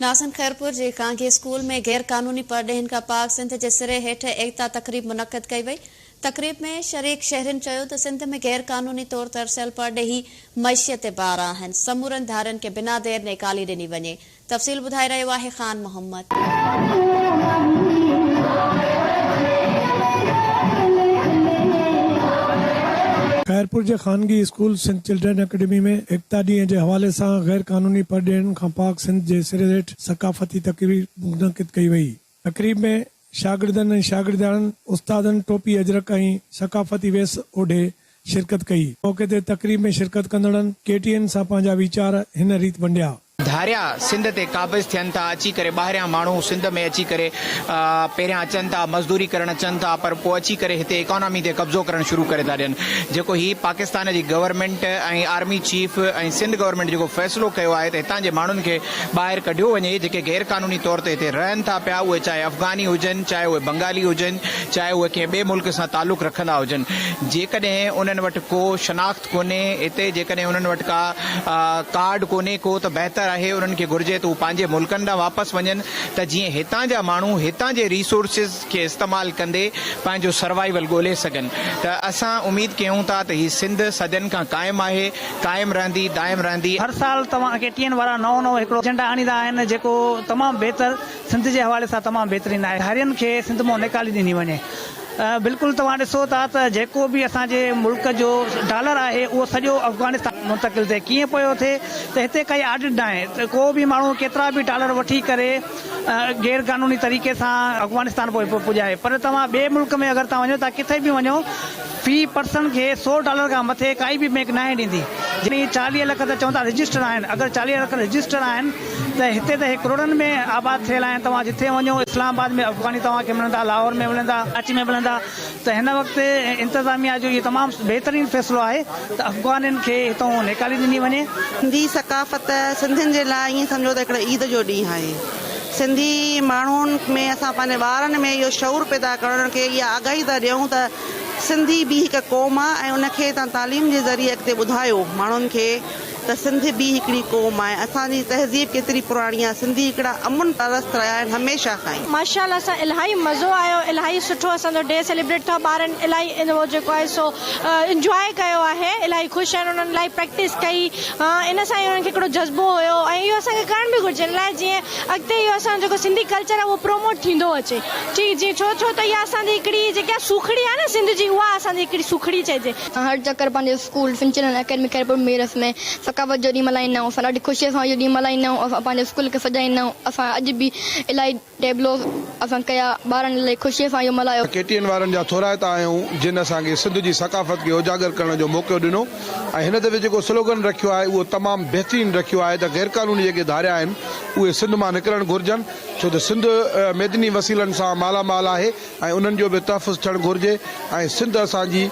ناظم خيرپور جي خانگي اسڪول ۾ غير قانوني پرڏيهين کان پاڪ سنڌ جي سري هيٺ ايڪتا تقريب منعقد ڪئي وئي. تقريب ۾ شريڪ شهرين چيو ته سنڌ ۾ غير قانوني طور ترسيل پرڏيهي معيشت تي بار آهن، سمورن ڌارين کي بنا دير نيڪالي ڏني وڃي. تفصيل ٻڌائي رهيو آهي خان محمد. خيرپور جي خانگي اسڪول سنڌ چلڊرين اڪيڊمي ۾ ايڪتا ڏينهن جي حوالي سان غير قانوني پرڏيهين کان پاڪ سنڌ جي سري هيٺ ثقافتي تقريب منعقد ڪئي وئي. تقريب ۾ شاگردن ۽ شاگردياڻين استادن ٽوپي اجرڪ ۽ ثقافتي ويس اوڍي شرڪت ڪئي. موقعي تي تقريب ۾ شرڪت ڪندڙن ڪي ٽي اين سان پنهنجا ويچار هن ريت ونڊيا. ڌاريا سنڌ تي قابض ٿين ٿا اچي ڪري ٻاهريان ماڻهو سنڌ ۾ اچي ڪري پهريان اچن ٿا مزدوري ڪرڻ اچن ٿا پر پوء اچي ڪري هتي ايڪانامي تي قبضو ڪرڻ شروع ڪري ٿا ڏين جيڪو هي پاڪستان جي government ۽ army chief ۽ Sindh government جيڪو فيصلو ڪيو آهي ته هتان جي ماڻهن کي ٻاهر ڪڍيو وڃي جيڪي غير قانوني طور تي هتي رهن ٿا پيا اهي چاهي افغاني هجن چاهي اهي بنگالي هجن چاهي اهي ڪنهن ٻئي ملڪ سان تعلق رکندا هجن جيڪڏهن انهن وٽ ڪو شناخت ڪونهي اتي جيڪڏهن انهن وٽ ڪا ڪارڊ ڪونهي ڪو ته بهتر آهي انهن کي گهرجي ته هو پنهنجي ملڪن ڏانهن واپس وڃن ته جيئن هتان جا ماڻهو هتان جي ريسورسز کي استعمال ڪندي پنهنجو سروائيول ڳولي سگهن ته اسان اميد ڪيون ٿا ته هي سنڌ صدين کان قائم آهي قائم رهندي دائم رهندي. هر سال توهان ڪي ٽي اين وارا نئون نئون هڪڙو ايجنڊا آڻيندا آهن جيڪو تمام بهتر سنڌ جي حوالي سان تمام بهترين آهي هارين کي سنڌ مان نيڪالي ڏني وڃي. بلڪل توهان ڏسو ٿا ته جيڪو به اسان جي ملڪ جو ڊالر آهي اهو سڄو افغانستان منتقل ٿئي ڪيئن پيو ٿئي ته هتي ڪائي آڊٽ ناهي ته ڪو به ماڻهو ڪيترا به ڊالر وٺي ڪري غير قانوني طريقي سان افغانستان پوء پڄائي پر توهان ٻئي ملڪ ۾ اگر توهان وڃو ٿا ڪٿي به وڃو في پرسن کي سو ڊالر کان مٿي ڪائي به بينڪ ناهي ڏيندي جي 40 لک ته چون ٿا رجسٽر آهن اگر 40 لک رجسٽر آهن ته هتي ته هي ڪروڙن ۾ آباد ٿيل آهن توهان جٿي وڃو اسلام آباد ۾ افغاني توهان کي ملندا لاهور ۾ ملندا ڪراچي ۾ ملندا ته هن وقت انتظاميا جو اهو تمام بهترين فيصلو آهي ته افغانين کي هتون نيڪالي ڏني وڃي. سنڌي ثقافت سنڌين جي لاء ائين سمجهو ته هڪڙو عيد جو ڏينهن آهي. سنڌي ماڻهن ۾ اسان پنهنجي ٻارن ۾ اهو شعور پيدا ڪرڻ انهن کي اها آگاهي ٿا ڏيون ته سنڌي به هڪ قوم آهي ۽ ان کي توهان تعليم جي ذريعي اڳتي ٻڌايو ماڻهن کي ته سنڌ به هڪڙي قوم آهي، اسان جي تهذيب ڪيتري پراڻي آهي، سنڌي هڪڙا امن پرست رهيا آهن هميشه کان ئي. ماشاء الله سان الاهي مزو آيو الاهي سٺو اسان جو ڊي سيليبريٽ ٿيو ٻارن الاهي اهو جيڪو آهي سو انجواء ڪيو آهي الاهي خوش آهن انهن الاهي پريڪٽس ڪئي ان سان ئي انهن کي هڪڙو جذبو هيو ۽ اهو اسان کي ڪرڻ به گهرجي ان لاء جيئن اڳتي اهو اسان جو جيڪو سنڌي ڪلچر آهي اهو پروموٽ ٿيندو اچي ٺيڪ جيئن ڇو ڇو ته اها اسان جي هڪڙي جيڪا سوکڙي آهي نه سنڌ جي اها اسان جي هڪڙي سوکڙي چئجي. اسان هر چڪر پنهنجي اسڪول سنچلن اڪيڊمي خيرپور ميرس ۾ ثقافت جو ڏينهن ملهائيندا آهيون. اسان ڏاڍي خوشيء سان اهو ڏينهن ملهائيندا آهيون. اسان پنهنجي اسڪول کي سجائيندا آهيون. اسان اڄ به الاهي ٽيبلوز اسان ڪيا. ٻارن الاهي خوشيء سان اهو ملهايو. ڪي ٽي اين وارن جا ٿورائتا آهيون جن اسان کي سنڌ جي ثقافت کي اجاگر ڪرڻ جو موقعو ڏنو ۽ هن دفعي جيڪو سلوگن رکيو آهي اهو تمام بهترين رکيو آهي ته غيرقانوني جيڪي ڌاريا آهن اهي سنڌ مان نڪرڻ گهرجن ڇو ته سنڌ معدني وسيلن سان مالا مال آهي ۽ انهن جو به تحفظ ٿيڻ گهرجي ۽ سنڌ اسان جي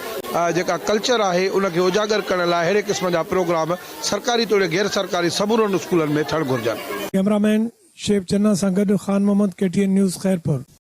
جيڪا ڪلچر آهي ان کي اجاگر ڪرڻ لاء اهڙي قسم جا پروگرام سرڪاري توڙي غير سرڪاري سمورن اسڪولن ۾ ٿيڻ گهرجن. ڪئميرا مين شعيب چنا سان گڏ Khan Muhammad K T N news Khairpur.